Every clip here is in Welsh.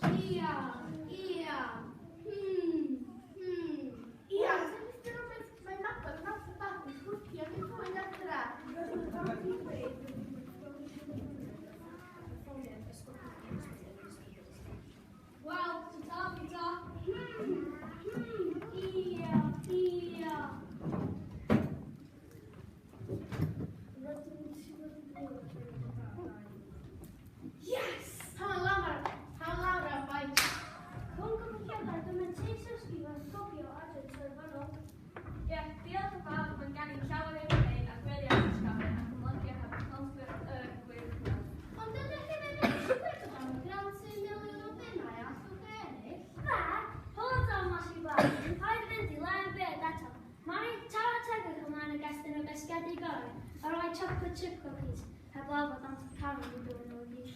Ia, ia. Ia, Mr Roberts, mae Mabon yn allan bach yn cwcio ni fwy adra. Wel, ta ta. Ia, ia. Yes! Han lawr, han lawr ar bike. Llongyfarchiadau, dyma Teisowski yn gofio adre terfynol. Ie, diolch yn fawr, mae'n gan i llawer i'w wneud a gwely ar ysgafn ac ymlacio heb clonswyr y gwirionedd. Ond ydych chi ddim yn siŵr am grant un miliwn o bunnau allwch chi ennill? Be? Hold on, Masi Bach. Paid fynd i len bed eto. Mae tara tegwch ymlaen y gestyn o gasgedi gorau a rhoi chocolate chip cookies heblaw fod Aunt Karen wedi dwyn nhw i gyd.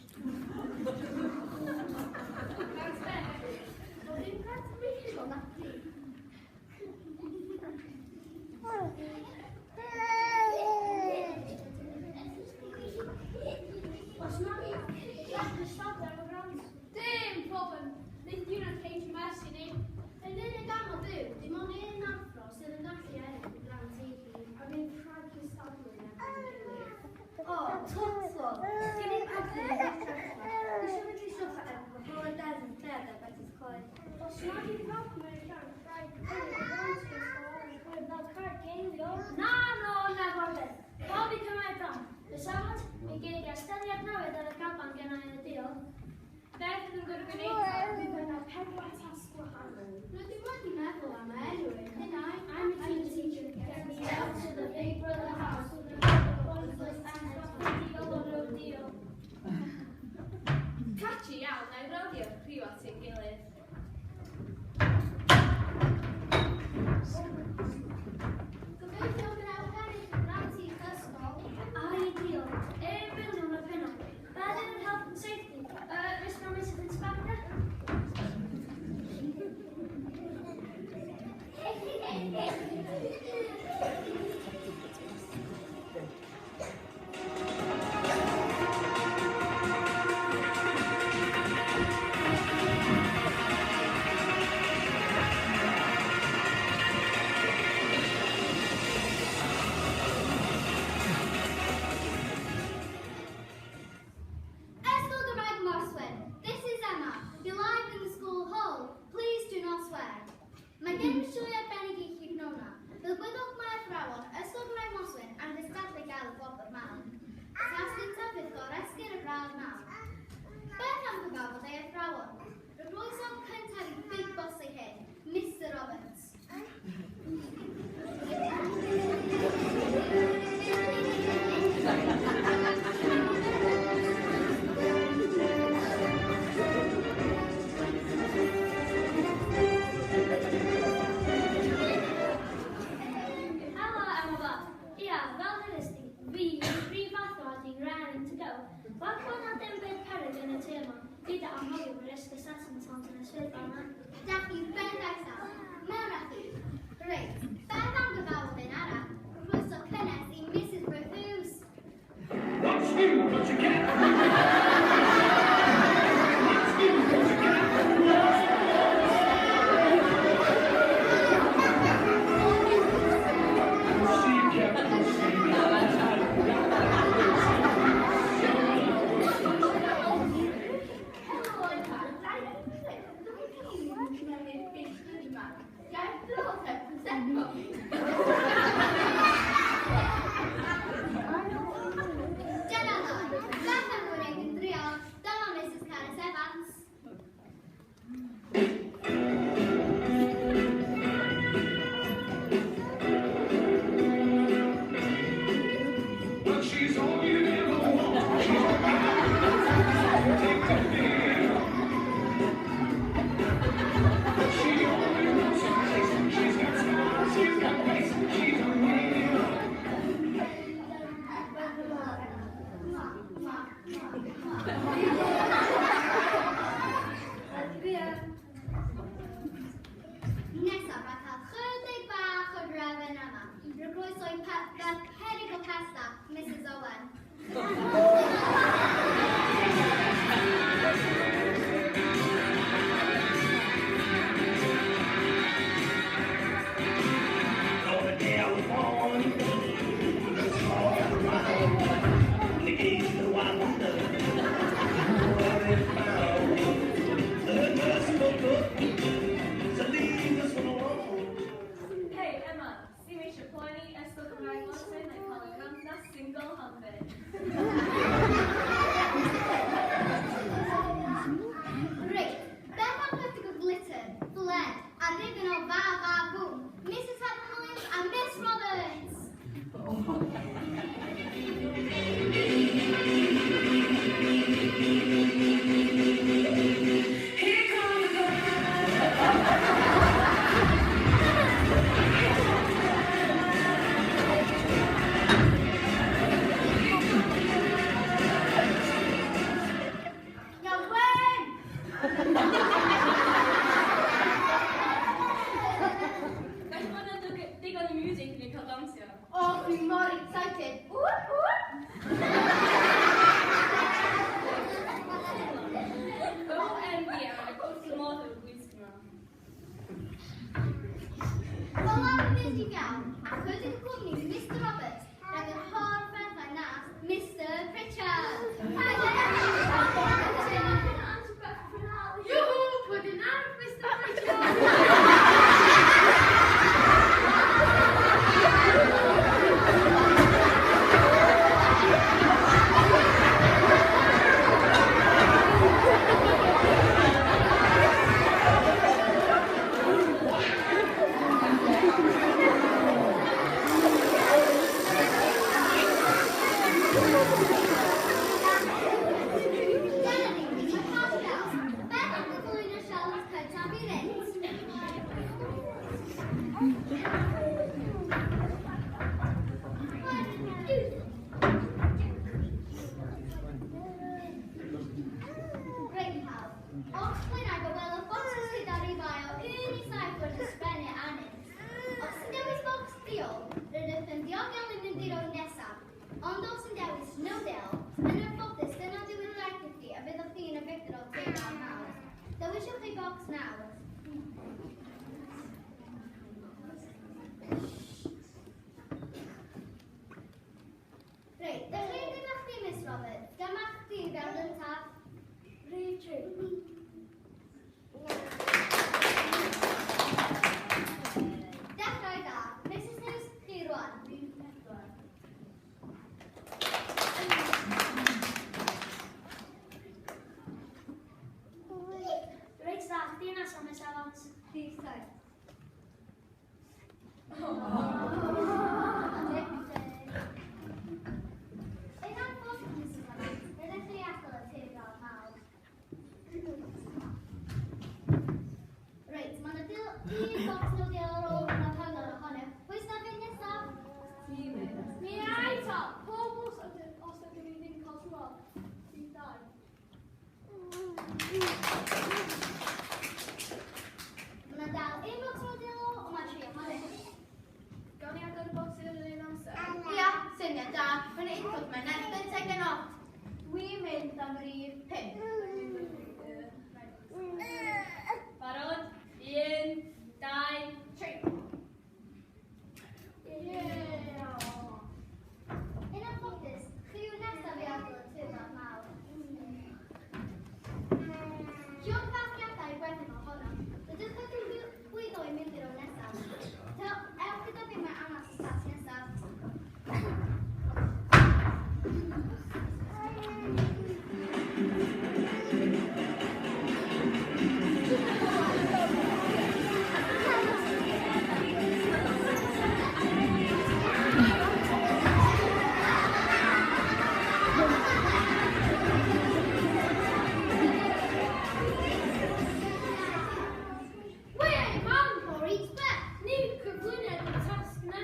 Grant be? O ddim grant miliwn na di. Os na, gall cystadlu am y grant. Dim problem. Nid yw'n HMS i ni. Yn unig am o byw, dim ond un athro sydd yn gallu ennill y grant ei hun. A fydd rhaid cystadlu yn erbyn ei gilydd. O, twtlo. Gen i'n pethau i ddechrau. Dwi eisiau mynd i siopa efo Helen Desmond, Ted a Betty's Coed. Os nad yw pawb mewn rhan, rhaid ennill y grant fel card geilio. Na, no, na, beth. Pawb i cymryd rhan. Y safod, mi gei di astyniad newydd ar y gaban gen i yn y diol. Beth ydym gorfod gwneud ta? Bydd yna pedwar tasg wahanol. Rydym wedi meddwl am enw ein hunain. I'm a team teacher. Get me out to the big brother house with the pointless and the deal. Catchy iawn, na i rodio criw at ein gilydd. Gobeithio gwnewch ennill y grant i'ch ysgol. Ideal. Un miliwn o punnau. Better than health and safety. Mr and Mrs Inspector? Gall bod yna digon o music i ni cael dawnsio. O, dwi mor excited. Ww, ww. OMG, a wrth y modd o'r gwisg yma. Olaf yn busy iawn, a chydig cwmni Mr Roberts, rhag yr holl bethau nas Mr Pritchard. Yoo-hoo! Put in arf, Mr Pritchard! Dyna ni, mae Pascal. Beth am gyflwyno sialens cyntaf i fynd? One, two. Reit pawb, os bynnag o wel y bocsys sydd ar ei fai o 1 i 7 wrth ysgrifennu arnynt. Os yn dewis bocs diol, rydych yn ddiogel yn mynd i'r rownd nesaf. Ond os yn dewis no deal, yn anffodus dyna diwedd daith i chi a byddwch chi'n y victor o teimlo mawr. Dewiswch ei bocs nawr. Reit, dechreuwn gyda chdi, Miss Roberts. Dyma chdi fel gyntaf. Rhif 3. Dechrau da. Mrs Hughes, chi rwan. Rhif 4. Reit dda, chdi nesaf, Miss Evans. Rhif 7. Yn anffodus, Mrs Evans, rydych chi adael y tir fel mawr. Reit, mae yna un bocs no deal ar ôl yna cyngor ohono. Pwy sy'n fynd nesaf? Mi ai ta, pob os ydyn ni ddim cael trwodd. Rhif 2. Mae yna dal un bocs no deal ar ôl, ond mae tri ohono. Gawn ni agor y bocs yn yr un amser? Ia, syniad da. Mae'n input mae'n erbyn second off. Dwi'n mynd am rhif 5. Barod? 1, 2, 3. Yeah! Yn anffodus, chi yw nesaf i adael y tir fel mawr. Llongyfarchiadau wedyn ohono. Rydych wedi llwyddo i mynd i'r rownd nesaf. Ewch gyda fi mae anas y tasg nesaf. Wei, man for each bet. Ni cyflwyniad y tasg nesaf.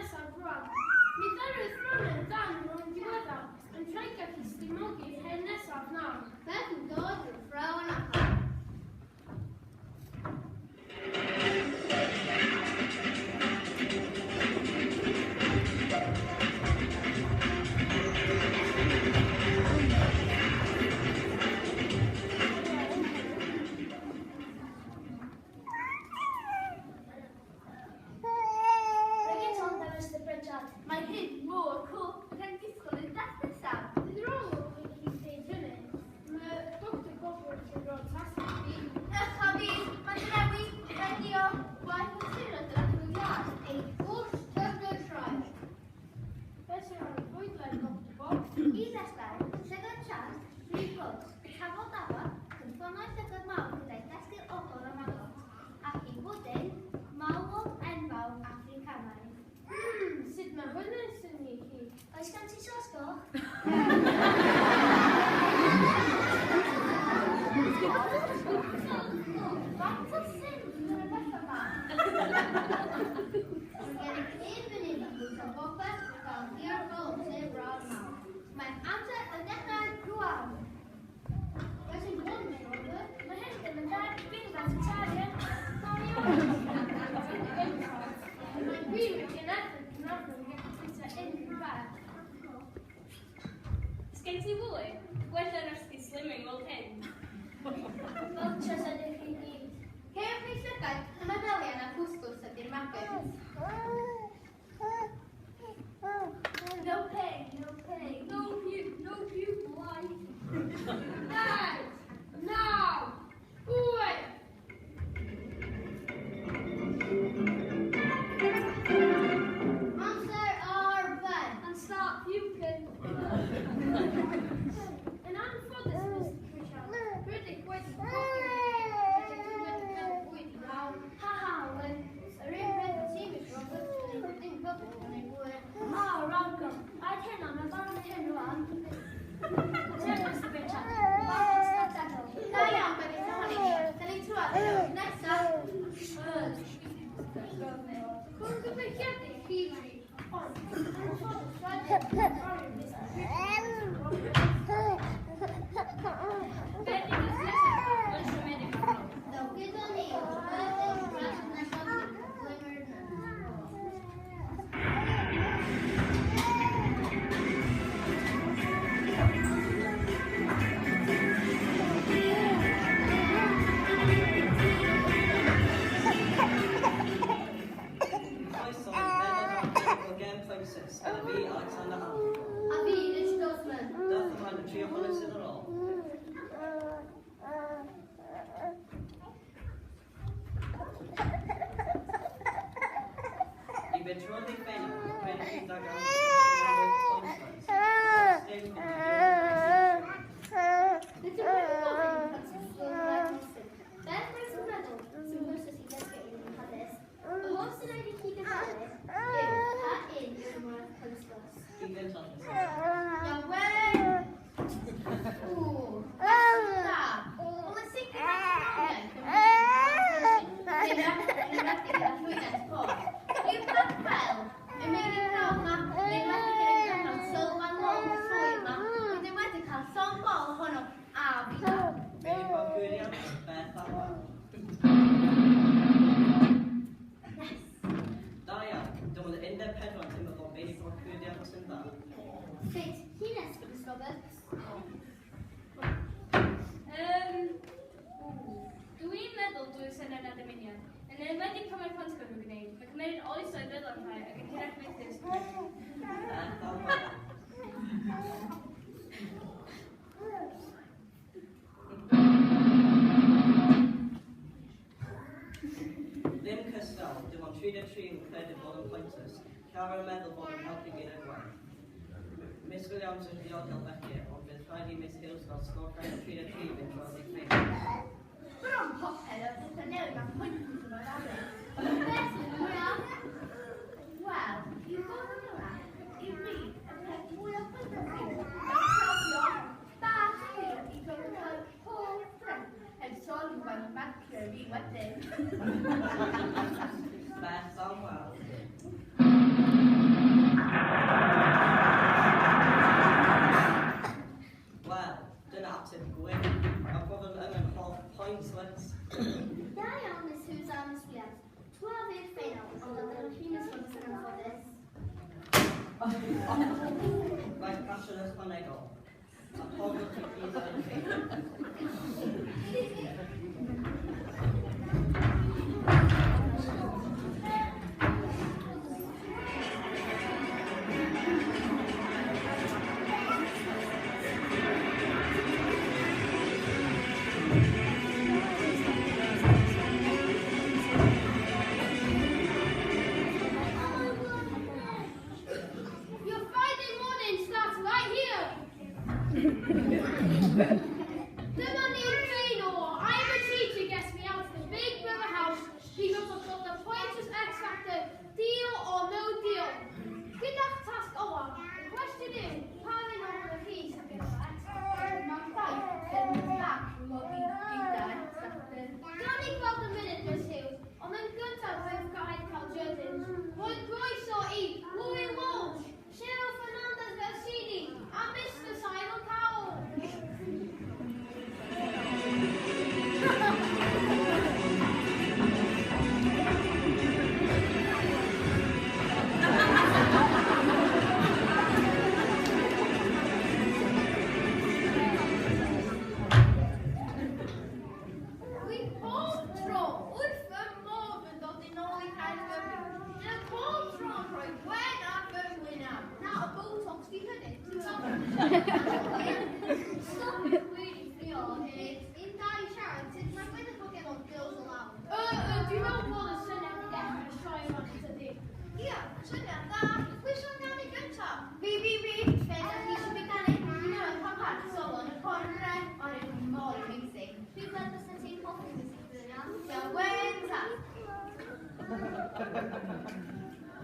Cwn gyfeilliadu chi tri, ond yn anffodus roedd yn torri Mr Beth yw'r nesaf yn siomedig arno? Fel gyda ni, roedd yn rhan nesaf glimmer. Croeso i bennod arbennig o Gêm Pointless gyda fi, Alexander Armstrong. A fi, Richard Osman. Dewch ymlaen y tri ohonom sydd ar ôl. I fynd trwodd ei ffeinal, mae chi ddarganfod Pointless. Dim yn Rydym wedi gofyn i Francisco Ferguson beth maent yn meddwl sy'n bwysig i ddysgu i'n hanes. Yr holl sy'n rhaid i chi gyfadde yw pa un yw'r mwyaf pointless. I fynd allan. Iawn, wen! Ww, da! Wel, yn sicr mae'n enwedig gyda llwyddiant côr. Yw Capel y meini prawf 'ma, yn enwedig gyda cyfnod sylfaenol llwyr 'ma, rydym wedi cael llond bol ohono a fi. Meini prawf gwiriant, beth am weld? Yes! Da iawn, dim ond 14 yn teimlo bod meini prawf gwiriant yn dda. Reit, Hines, Miss Roberts. Dwi'n meddwl dwy syniad a dymuniad. Yn enwedig pan mae plant yn gwneud, mae cymeriad oesoedd feddwl am rhai ac yn hirach moethus. Beth am weld? Ddim cystal, dim ond 33 yn credu bod yn pointless, llawer yn meddwl bod yn helpu gyda gwaith. Miss Williams yn ddiogel felly, ond bydd rhaid i Miss Hughes gael sgôr 33 fynd trwodd ei ffeinal. Bron popeth o pethau newydd mae pointless yn o'r arfer. Beth sy'n mwyaf? Wel, i fod yn onest, i fi, y peth mwyaf pointless yw cofio bach hir i gorfod cael holl ffrind heb sôn am gwaith marcio fi wedyn. Beth am weld? Wel, dyna ateb gwyn. Mae'r problem yma'n holl pointless. Da iawn, Miss Hughes a Miss Williams. Trwodd i'r ffeinal, ond oedd yr Rhys Roberts yn anffodus. Mae passion ychwanegol. A pob lwc i gyd yn y ffeinal. Your Friday morning starts right here. Dyma ni'r ffeinal. I'm a teacher gets me out of the Big Brother house because I've got the pointless X Factor, deal or no deal. Gyda'ch tasg olaf, y cwestiwn yw, pa un ohonoch chi sy'n gyda X Factor? Mae'n ffaith yn dda mod i gyda X Factor. Gawn ni gweld yn munud, Miss Hughes, ond yn gyntaf rwy'n gael cael judges. Roedd groeso i Louis Walsh, Cheryl Fernandez Versini a Mr Simon Cowell. Dwi pob tro wrth fy modd yn dod yn ôl i Caergybi. Dyna pob tro'n rhoi gwen ar fy ngwyneb. Na, o Botox di hynny, ti'n gweld? Stop really ffrio o hyd. Un dau siarad, sut mae gweud y hogan o'n Girls Aloud? Dwi'n meddwl bod y syniad i ddechrau y sioe yma tydi. Ia, syniad dda. Pwy sy'n ganu gyntaf? Fi, fi, fi. Be ydych chi eisiau fi ganu? Fi newydd cael part solo yn y côr yn dre. O'n i'n mor amazing. Dwi'n gweld fysa ti'n hoffi Mrs Williams. Iawn, wen ta.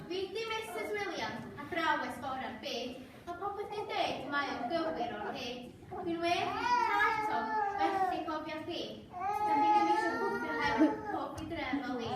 Fi di Mrs Williams, athrawes gorau'r byd. Mae popeth yn dweud mae o'n gywir o'r hyd. Dwi'n well na eto, felly cofio chi. Da chi ddim eisiau cwffio hefo pob i dre fel i.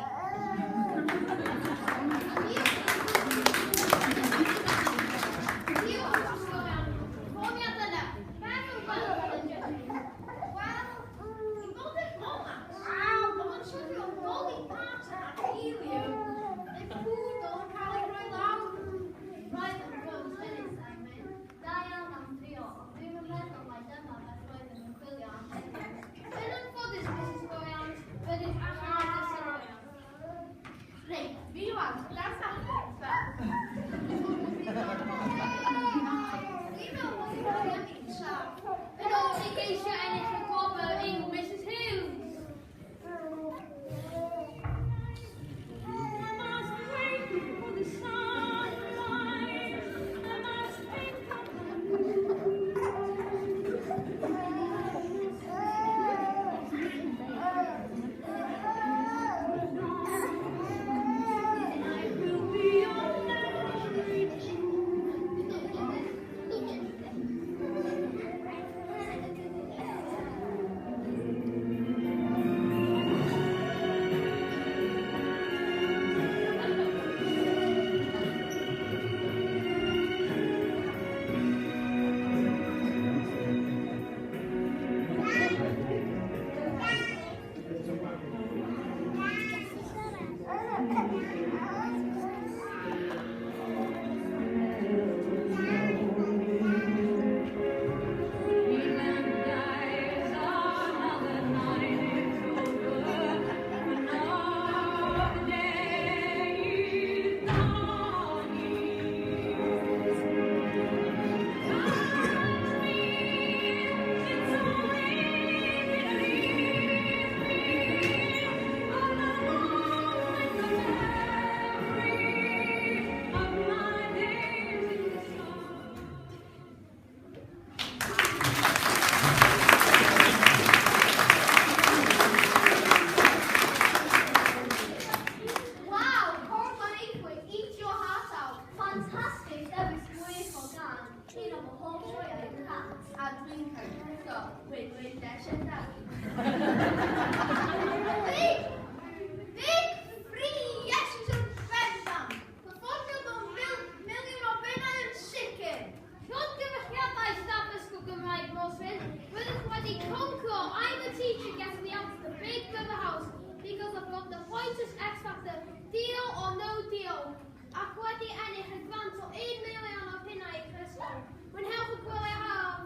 Ac wedi ennill y grant o 1 miliwn o punnau i'ch ysgol. Mwynhewch y gwyliau haf!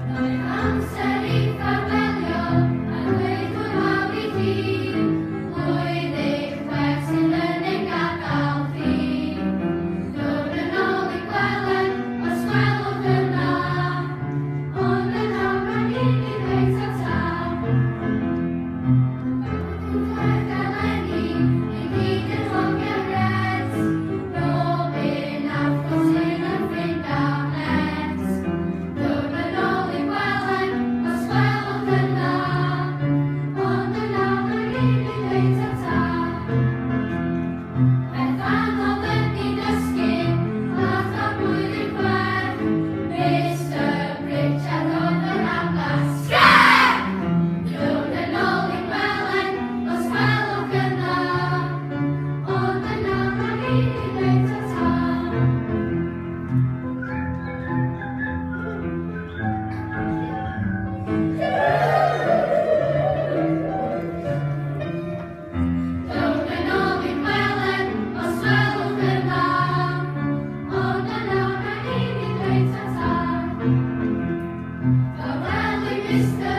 Mae amser i ffarwelio a dweud hwyl i chi. Blwyddyn chwech sydd yn ei gadael chi. Dod yn ôl i gweled os gwelwch yn dda. Ond yn awr rhaid i ni ddweud ta-ta. Chwech eleni, i gyd yn hogiau Reds. Robin Afgos yn y ffrind a Met. Dod yn ôl i gweled os gwelwch yn dda. Ond yn awr rhaid i ni ddweud ta-ta. Beth anodd ydi dysgu, fath o blwyddyn chwech. Mr Pritchard oedd yr angladd. Sgrech! Dod yn ôl i gweled os gwelwch yn dda. Ond yn awr rhaid i ni ddweud ta-ta. Dod yn ôl i gweled os gwelwch yn dda. Ond yn awr rhaid i ni ddweud ta-ta. Farewell i Mr.